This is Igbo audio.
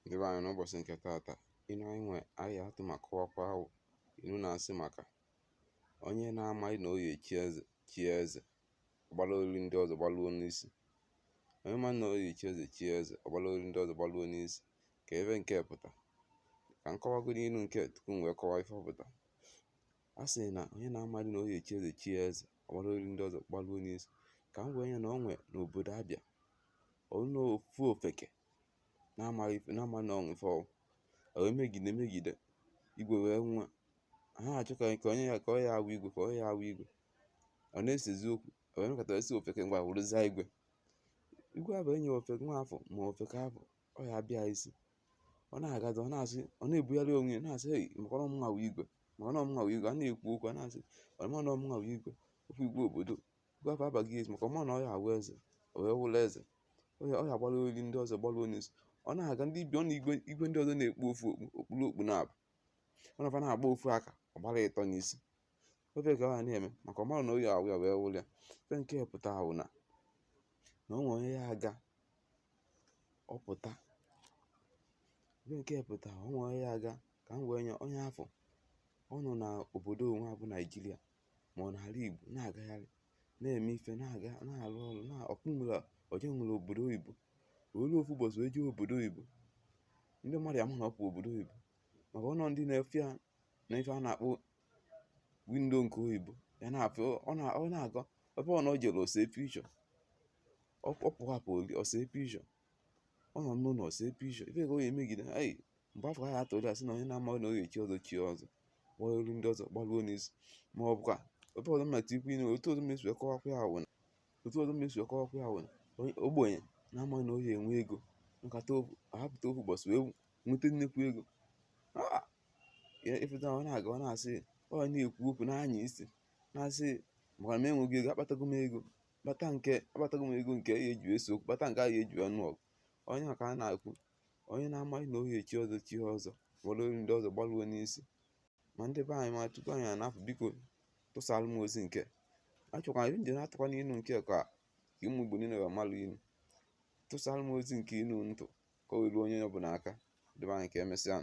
Ndị be anyị, n'ụbọchị nke taata, inu anyị nwe anyị atụ ma kọwakwa wụ inu na-asị maka onye na-amaghị na ọ ya-echi eze chie eze, ọ gbara oriri ndị ọzọ gbaruo n'isi. Onye ma na ọ ya-echi eze chie eze, ọ gbara oriri ndị ọzọ gbaruo n'isi. Ka ebe nke pụta ka m kọwagoro inu nke tupu m wee kọwaa ife ọ pụta. A sị na onye na-amaghị na ọ ya-echi eze chie eze, ọ gbara oriri ndị ọzọ gbaruo n'isi. Ka m wee nye na o nwe n'obodo Abịa, ọ na ofu ofeke na-amaghị ife, na-amaghị na ọ nwe ife ọ o wee megide megide igwe wee nwa ha na-achọ ka onye ya ka ọ ya awụ igwe, ka ọ ya awụ igwe. Ọ na-esezi okwu, o wee mekọtara sị ofeke, ngwa, wụrụzie igwe. Igwe abụ enye ofeke nwa afọ ma ofeke afọ ọ ya abịa isi. Ọ na-agazi, ọ na-asị, ọ na-ebugharị onwe ya, na-asị, "Ei, maka na ọmụnwa wụ igwe, maka na ọmụnwa wụ igwe." A na-ekwu okwu, a na-asị, ọma na ọmụnwa wụ igwe. Okwu igwe obodo, igwe afọ abaghị ezi maka ọma na ọ ya awụ eze. O wee wụrụ eze, ọ ya agbara oriri ndị ọzọ gbaruo n'isi. Ọ na-aga, ndị ibi ọ na igwe igwe ndị ọzọ na-ekpu ofu okpu, okpuru okpu na-abụ ọ na na-agba ofu aka, ọ gbara ịtọ n'isi. Ofe ka ọ na-eme maka ọ mara na oyi awụ ya wee wụrụ ya. Ife nke pụta wụ na o nwere onye ya aga ọ pụta. Ife nke pụta, o nwere onye ya aga ka m wee nye onye afọ ọ nọ na obodo onwe a bụ Naijiria ma ọ n'ala Igbo, na-agagharị, na-eme ife, na-aga, na-arụ ọrụ na ọkpụ nwere oje nwere obodo oyibo. Wee ruo ofu ụbọchị wee jee obodo oyibo, ndị mmadụ ama na ọ pụ obodo oyibo maka ọnọ ndị na-efe ya na ife a na-akpọ window nke oyibo ya na-afụ. Ọ na-agọ ebe ọ na o jere ose picture, ọ pụ hapụ oli ose picture, ọ nọ n'ụlọ ose picture ife ka ọ ya emegide. Ei, mgbe afọ ya atụrụ ya sị na onye na-amaghị na ọ ga-echi ọzọ chie ọzọ, gbaa olu ndị ọzọ gbaruo n'isi. Ma ọ bụkwa otu ọzọ mma tikwu inu, otu ọzọ mesi wee kọwakwa ya wụ na otu ọzọ mesi wee kọwakwa ya wụ na onye ogbenye na-amaghị na ọ ya enwe ego nkata ahapụta ofu ụbọchị wee nweta nnukwu ego. Ya ịfụta, ọ na-aga, ọ na-asị, ọ na-ekwu okwu na-anya isi, na-asị, maka na m enweghị ego, akpatago m ego, kpata nke akpatago m ego nke ya eji wee so okwu, kpata nke a ya eji wee nụ ọgụ. Onye a ka a na-ekwu onye na-amaghị na ọ ya echi ọzọ chie ọzọ, were olu ndị ọzọ gbaruo n'isi. Ma ndị be anyị, ma tupu anyị anapụ, biko tụsara m ozi nke achọkwa anyị nje na-atụkwa n'inu nke ka ụmụ Igbo niile wee malụ inu. Tụsara m ozi nke inu ntụ ka o ruo onye ọbụla aka. Ndị be anyị, ka emesịa.